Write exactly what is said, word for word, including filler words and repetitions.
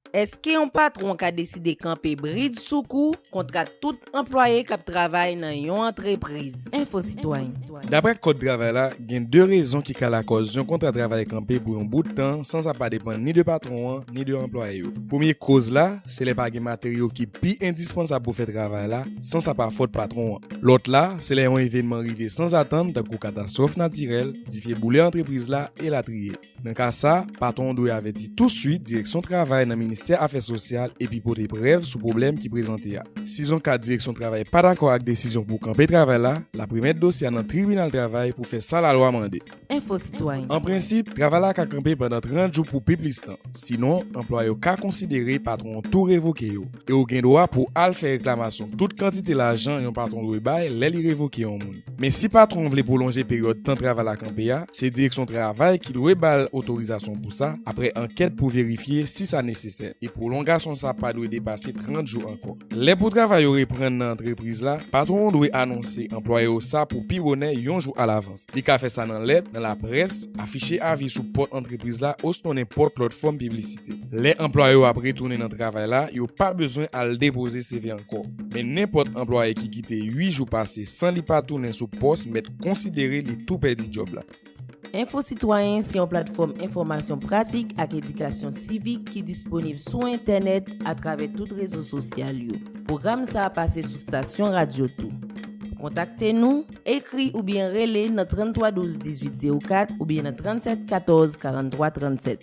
Èske yon patwon ka deside kanpe bridsoukou kontra tout anplwaye k ap travay nan yon antrepriz? Enfo Sitwayen. Daprè Kòd Travay la, gen de rezon ki ka lakòz yon kontra travay kanpe pou yon bout tan san sa pa depann ni de patwon an ni de anplwaye yo. Premye koz la, se lè pa gen materyo ki pi endispansab pou fè travay la, san sa pa fòt patwon an. Lòt la, se lè yon evènman rive sanzatann, tankou katastwòf natirèl, dife boule antrepriz la, elatriye. Nan ka sa, patwon an dwe avèti touswit Direksyon Travay nan Ministè Afè Sosyal epi pote prèv sou pwoblèm ki prezante a. Si zon ka Direksyon Travay pa dakò ak desizyon pou kanpe travay la, l ap remèt dosye a nan Tribinal Travay pou fè sa lalwa mande. Enfo Sitwayen. An prensip, travay la ka kanpe pandan trant jou pou pi plis tan. Sinon, anplwaye yo ka konsidere patwon an tou revoke yo. E ou gen dwa pou al fè reklamasyon tout kantite lajan yon patwon dwe bay lè li revoke yon moun. Men si patwon an vle pwolonje peryòd tan travay la kanpe a, se Direksyon Travay ki dwe ba l otorizasyon pou sa, apre ankèt pou verifye si sa nesesè. E pwolongasyon sa pa dwe depase trant jou ankò. Lè pou travay yo reprann nan antrepriz la, patwon an dwe anonse anplwaye yo sa pou pi bonè yon jou alavans. Li ka fè sa nan lèt, nan laprès, afiche avi sou pòt antrepriz la, osnon nenpòt lòt fòm piblisite. Lè anplwaye yo ap retounen nan travay la, yo pa bezwen al depoze C V ankò. Men nenpòt anplwaye ki kite uit jou pase san li pa tounen sou pòs mèt konsidere li tou pèdi djòb la. Enfo Sitwayen se yon platfòm enfòmasyon pratik ak edikasyon sivik ki disponib sou entènèt atravè tout rezo sosyal yo. Pwogram sa a pase sou stasyon radyo tou. Kontakte nou, ekri oubyen rele nan trannntwa douz dizuit zewo kat oubyen nan trannsèt katòz karanntwa trannsèt.